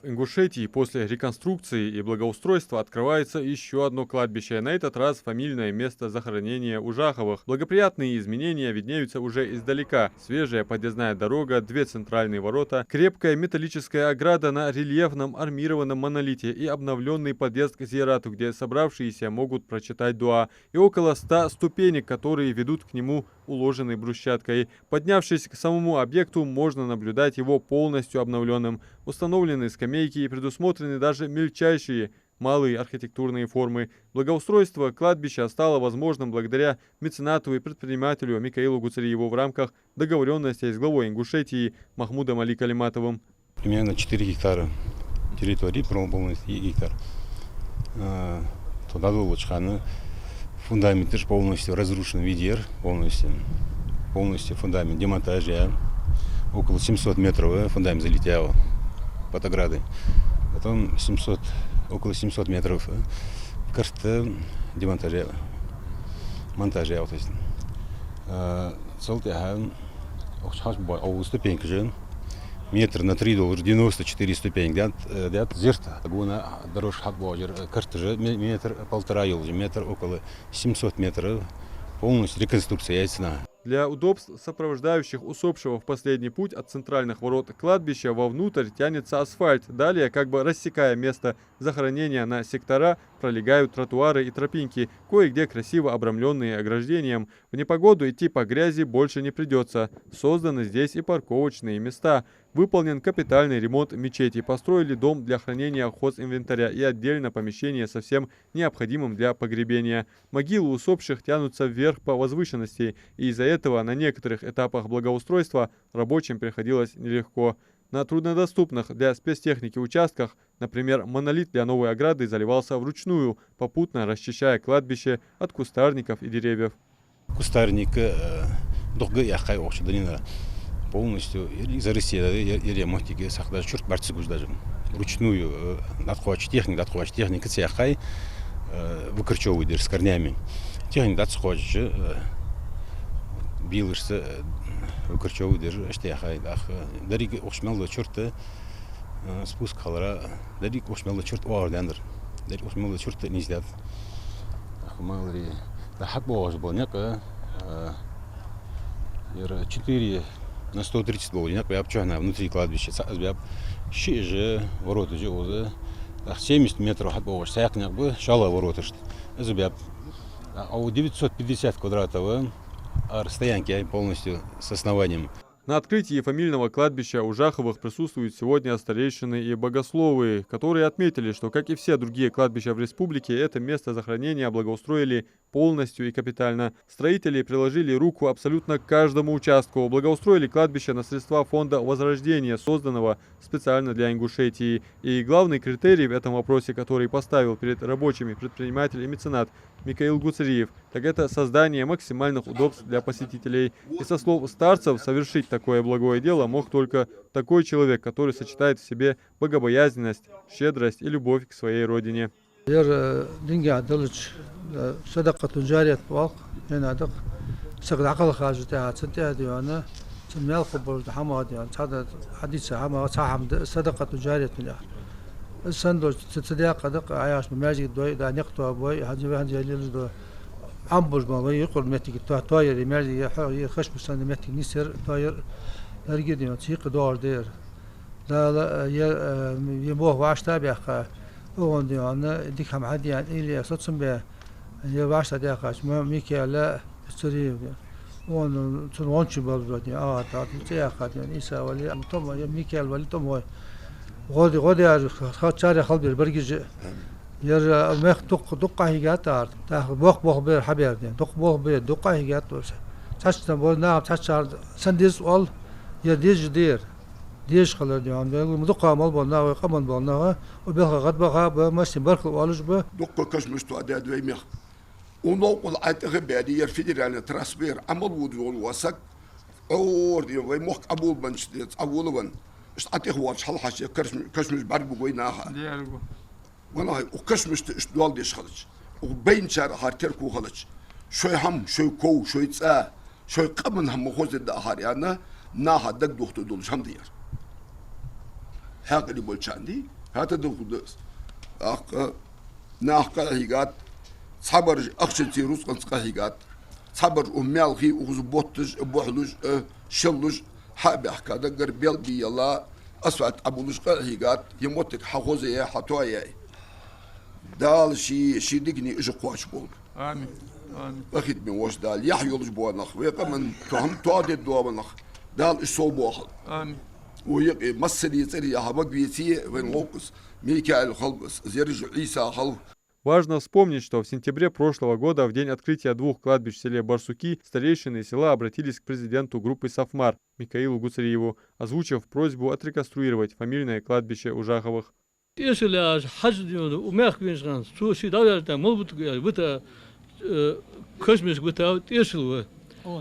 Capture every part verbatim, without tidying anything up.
Ингушетии после реконструкции и благоустройства открывается ещё одно кладбище, на этот раз фамильное место захоронения Ужаховых. Благоприятные изменения виднеются уже издалека. Свежая подъездная дорога, две центральные ворота, крепкая металлическая ограда на рельефном армированном монолите и обновлённый подъезд к зиярату, где собравшиеся могут прочитать дуа, и около ста ступенек, которые ведут к нему, уложены брусчаткой. Поднявшись к самому объекту, можно наблюдать его полностью обновлённым. Установлены скамейки и предусмотрены даже мельчайшие малые архитектурные формы. Благоустройство кладбища стало возможным благодаря меценату и предпринимателю Микаилу Гуцериеву в рамках договорённостей с главой Ингушетии Махмудом-Али Калиматовым. Примерно четыре гектара территории, прол-, полностью гектар. Э, тхо дӀадолалуча хана фундаменташ полностью разрушен виде яр, полностью, полностью фундамент демонтаж яь, около семьсот метров, э, фундамент залит яь ва под оградой. Потом семьсот, около семьсот метров, э, карт, э, демонтаж яь, монтаж яь ва, то есть. Э, цул тӀехьа укх чу хьабоагӀа ступенькаш, метр на три долаш, девяносто четыре ступеньки даьд, э, даьд зерат. Гуна дорожка хьабоагӀаш яр, э, карташ, ме-, метр полтора йолаш, метр, около семьсот метров, полностью реконструкция яьй цунах. Для удобств сопровождающих усопшего в последний путь от центральных ворот кладбища вовнутрь тянется асфальт. Далее, как бы рассекая место захоронения на сектора, пролегают тротуары и тропинки, кое-где красиво обрамлённые ограждением. В непогоду идти по грязи больше не придётся. Созданы здесь и парковочные места. Выполнен капитальный ремонт мечети, построили дом для хранения хозинвентаря и отдельно помещение со всем необходимым для погребения. Могилы усопших тянутся вверх по возвышенности, и из-за этого на некоторых этапах благоустройства рабочим приходилось нелегко. На труднодоступных для спецтехники участках, например, монолит для новой ограды заливался вручную, попутно расчищая кладбище от кустарников и деревьев. Кустарник, э, дукха яьккхай укх чу дунен. Полностью ер, ер зарастет, ер, ер, ер моттиг сакъ даже чурт бӀарга ца гуш даже. Вручную, э, дӀатӀакхоачаш техника, дӀатӀакхоачаш техника ца яьккхай, э, выкорчёвывать дир с корнями. Техника дӀа ца кхоачаш, э, бийлашца, э, выкорчёвывать дир, иштта яьккхай. ТӀаккха, э, деррига укх чу мел дола чурт, э, спуск хилара, деррига укх чу мел дола чурт оагӀордаьннадар. Деррига укх чу мел дола чурт нийсдаьд. ТӀаккха ма аллара, тӀа хьатӀабоагӀаш бола никъ, э, ер четыре на сто тридцать бола никъ баьб чухьнахьа внутри кладбища, цхьа из баьб, шиъ же вороташ я укхаза. ТӀаккха семьдесят метров хьатӀабоагӀаш цхьаькха никъ ба, шоллагӀа вороташта. Из баьб. А у девятьсот пятьдесят квадратов, а, стоянка полностью с основанием. На открытии фамильного кладбища Ужаховых присутствуют сегодня старейшины и богословы, которые отметили, что, как и все другие кладбища в республике, это место захоронения благоустроили полностью и капитально. Строители приложили руку абсолютно к каждому участку, благоустроили кладбище на средства фонда «Возрождение», созданного специально для Ингушетии. И главный критерий в этом вопросе, который поставил перед рабочими предприниматель и меценат Микаил Гуцериев, так это создание максимальных удобств для посетителей. И со слов старцев, совершить такое благое дело мог только такой человек, который сочетает в себе богобоязненность, щедрость и любовь к своей родине. Ер, э, динга далча, э, садакъатун жарият боху, хӀана аьлча, саг дӀакхалхача тӀехьа, цун тӀехьа дийна, цун мел хургболча хӀамах дийна, цхьа да хьадийца хӀама, цхьа хӀама да, садакъатун жарият мел яхар. Из санна долча ца, ца даккха даккха, Ӏаяш ма маьждиг дой, да никъ тоабой, хьанзи вай хьанзи лелаш до. Ӏам буж ма вай юкъара моттиг то-, тоаяр, маьждиг я хьо, я хашма санна моттиг нисъяр, тоаяр, деррига дийна, цу юкъе доагӀаш да ер. Дала, э, е, э, е боху вӀаштӀа а баьккха, оаха дийна, дика хӀама хьадийна, или соцам бе, е вӀаштӀа даьккхача, ма, Микаэла Цариев. Оаха цунна гӀончий балбадийна, агӀа тӀа, цӀи яьккха дийна, Ӏийса вале, тӀом, е Микаэл вале, тӀом вой. ГӀо де, гӀо де, ха-, царех хала бер, баргиже. Ер, э, мехка дукха, дукха къахьийгад ара, тӀаккха боккха болх бер хьабер дийна, дукха болх бер, дукха къахьийгад оаха. Цхьачча бо, наха цхьачча сан деза оал, ер дезаш дера. Дезаш хилар дийна, дукха мел бола нах, вай къаман бола нах, укх балха гӀадбаха ба, массане баркал оалаш ба. Дукха кашамаш тоадаьд вай мехка. Укх новкъа Ӏай тӀехьа баьде, ер федеральни трасса ба ер, Ӏамал вода вола саг, Ӏор дийна, вай мохк Ӏоболабеннача ден цӀа волавенна. Иштта Ӏай тӀехьа воалаш хьалхашка кашам-, кашамаш бӀаргагургба вай наха. Дерригу. Ванахьа, укх кашамашта иштта доал деш хилча, укх байначар хьар терко хилча, шоай хӀама, шоай ков, шоай цӀа, шоай къаман хӀама ма хоза да ахьар аьнна, наха дагадохийта долаш хӀама да ер. Хьаькъале болчарна дий, хӀаьта да хӀу да из. ТӀаккха нах къахьийгад, цхьабараш ахчанца, рузкъанца къахьийгад, цхьабараш укх маьлхий, укхаза ботташ, бухьалуш, э, шеллуш, хьа а баьхка, даггара белбиялла, асфальт Ӏобуллаш къахьийгад, е моттиг хьахозаяь, хьатоаяь. Дала ший, ший дикане уж кхоачаш болба. Амин. Амин. Къахетаме воша Дала, яхь йолаш бола нах, вай къаман тӀа хӀама тоадергдола нах, Дала уж совбоахалба. Амин. Укх юкъе массане цӀерий яхьа ваг веце, вайна гӀовкъас Микаил хилба, из ераш Ӏийса хилба. Важно вспомнить, что в сентябре прошлого года, в день открытия двух кладбищ в селе Барсуки, старейшины села обратились к президенту группы «Сафмар» Микаилу Гуцериеву, озвучив просьбу отреконструировать фамильное кладбище Ужаховых. ТӀесал яхаш хьажа дийна, укх мехка венача хана, цо ший дӀаваьлча, мала вита, вита, э, кашамашка вита, тӀесал ва.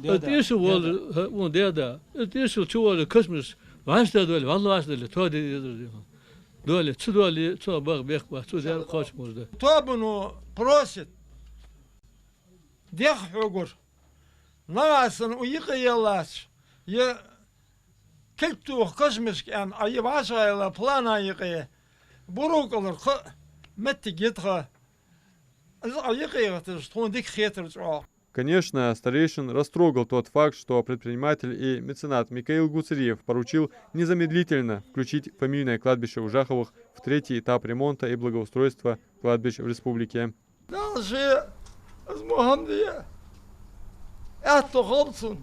Э, тӀесал вола, хӀа, укх даь-да. Э, тӀесал чу вола кашамаш вӀаштӀехьадоале, вӀалла вӀаштӀехьадоале, тоаде дезар дийна. Доале, ца доале, цунах баха бехк бац, цо даьр кхоачаш ма да. Тобано просит, дехьа хьогара. Нагахьсанна укх юкъе яллац, е кулг тоха кашамашка аьнна, а е вӀашагӀъелла плана юкъе, Бурукъалара кхы а моттиг я тха. Из Ӏа юкъе гӀерташ, тхона дика хетар чӀоагӀа. Конечно, старейшин растрогал тот факт, что предприниматель и меценат Микаил Гуцериев поручил незамедлительно включить фамильное кладбище Ужаховых в третий этап ремонта и благоустройства кладбищ в республике. Дала ше из мо хӀама де аьттув хилба цунна.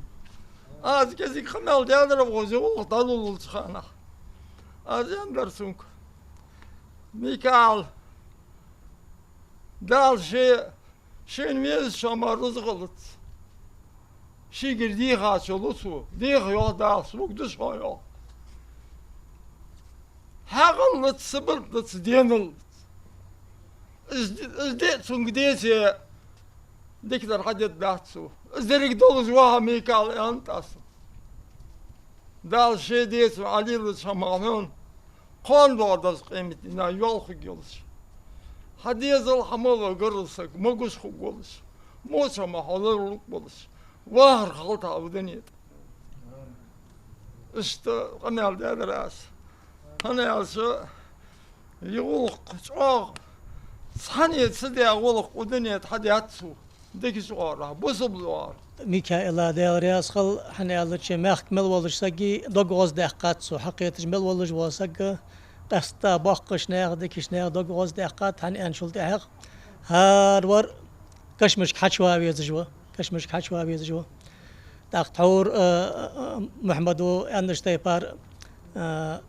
Аз кӀезига къамаьл даьдар гӀоза гӀулакх дӀалуллача хана. Аз аьннадар цунга: Микаил, Дала ше, шийна везачоа мара рузкъа луц. Шийгара дехача лу цо, деха йоах Дала, сога да шоана йоах. Хьаькъал луц, сабар луц, денал луц. Из, из де цунга деце, дикадар хьадергдац цо. Из деррига долаш ва хьо, Микаил, аьннад аз цунга. Дала ше деце Ӏалилача хӀамах хьона кхоана доагӀа да из къематдийнахьа йоалл хургйолаш. Хьа дезал, хьа мала гаргара саг могаш хургволаш, моча хӀама хьо ларлургболаш, вахар хилда хьа укх дунен тӀа. Иштта къамаьл даьдар аз. ХӀана аьлча, из гӀулакх чӀоагӀа, цхьанне ца даь гӀулакх укх дунен тӀа хьадаьд цо. Дикача оагӀорахьа, бусалба оагӀорахьа. Микаила Даьла раьза хилва, хӀана аьлча мехка мел волча сага дог гӀоздаьккхад цо, хьакхеташ мел волаш вола саг, къаьстта боккхийча наьха, дикача наьха дог гӀоздаьккхад, хӀана аьлча цул тӀехьагӀа хӀара вар кашамашка хьачува везаш ва, кашамашка хьачува везаш ва. ТӀаккха тхьовра, а, а, Мухьаммада аьннача тайпара, а,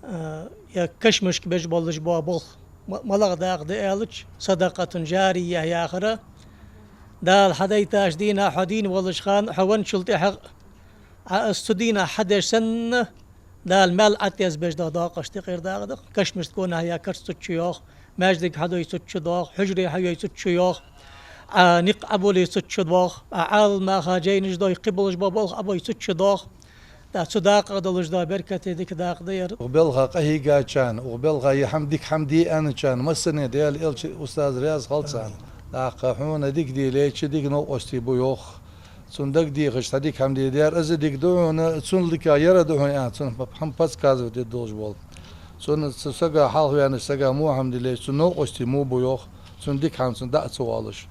а, е кашамашка беш болаш бола болх ма-, малагӀа дакъа да аьлча, садакъатун жария яхар. Дала хьадайтача дийнахьа, хьо дийна волча хана, хьо венначул тӀехьагӀа, Ӏа из цу дийнахьа хьадеш санна, Дала маьл Ӏа тӀа езбеш дола дакъаш тӀакхийра дакъа да. Кашамашта гонахьа яь карц цу чу йоагӀа, маьждиг хьадой цу чу доагӀа, хьужаре хьайой цу чу йоагӀа, Ӏа никъ Ӏобуле цу чу доагӀа, Ӏа Ӏалам наха жайнаш дой, кхы болаш бола болх Ӏобой цу чу доагӀа. ТӀаккха цу дакъах долаш дола беркате дика дакъа да ер. Укх балха къахьийгачарна, укх балха е хӀама дика хӀама де аьнначарна, массане Даьла элча, устаз раьза хилва царна. ТӀаккха хьона дика де лайча, дика новкъостий бу йоах. Цунна дагадехаш цхьа дика хӀама де дар, из а дика да хьона, цунна дика яр а да хьона, аьнна, цунна хӀама подсказывать де долаш вола. Цунна цу сага, хьалхаваьннача сага во хӀама де лайча, цунна новкъостий во бу йоах, цунна дика хӀама цунна дӀа а ца воалаш.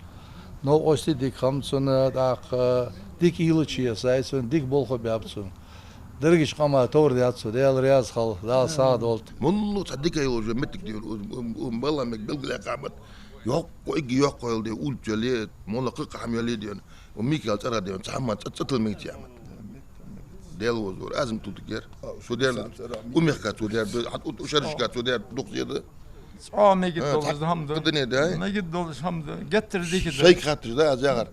Новкъостий дика хиннаб цунна, тӀаккха дика уйла чу есай цунна, дика болх а баьб цунна. Дерригача къаман товр даьд цо, Даьла раьза хилва, Дала сагӀа долда. Моллагӏа цхьа дика йолаш моттиг да ер, укх, укх, укх балха мег белгалъяьккха хӀама да. Йоккха, эггара йоккха йола да, улица йола, моллагӀа кхы а хӀама йола да ер. Укх Микаила цӀерагӀа да ер, цхьа хӀама ца, цӀа тилла мегац хӀама. Даьла воза вар, аз-м тилла тингер. Цо даьр, укх мехка цо даьр, хьа, укх шерашка цо даьр дукха зе да. ЦӀа мегаш долаш хӀама да. Кхы дунен да, ай? Мегаш долаш хӀама да. Геттара дика да. Шоайга хатташ да аз яхар.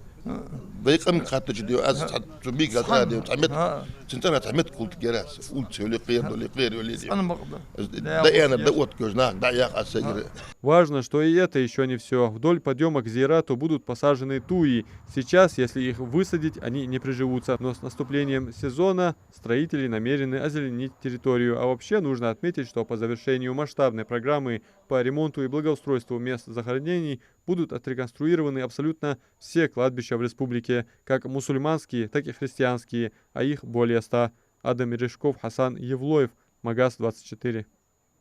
Вай къамга хаттача да, аз цхьа, цу Микаила цӀерагӀа да, цхьа мет-, цун цӀерагӀа цхьа метка хул тингер аз. Улица йола, кхера йола, кхера йола да. ЦӀена ма да. Да, аьнна, да, вот, кхы нах, да, яха аз сайгара. Важно, что и это ещё не всё. Вдоль подъёма к зиярату будут посажены туи. Сейчас, если их высадить, они не приживутся, но с наступлением сезона строители намерены озеленить территорию. А вообще нужно отметить, что по завершению масштабной программы по ремонту и благоустройству мест захоронений будут отреконструированы абсолютно все кладбища в республике, как мусульманские, так и христианские, а их более ста. Адам Мережков, Хасан Евлоев, Магас двадцать четыре.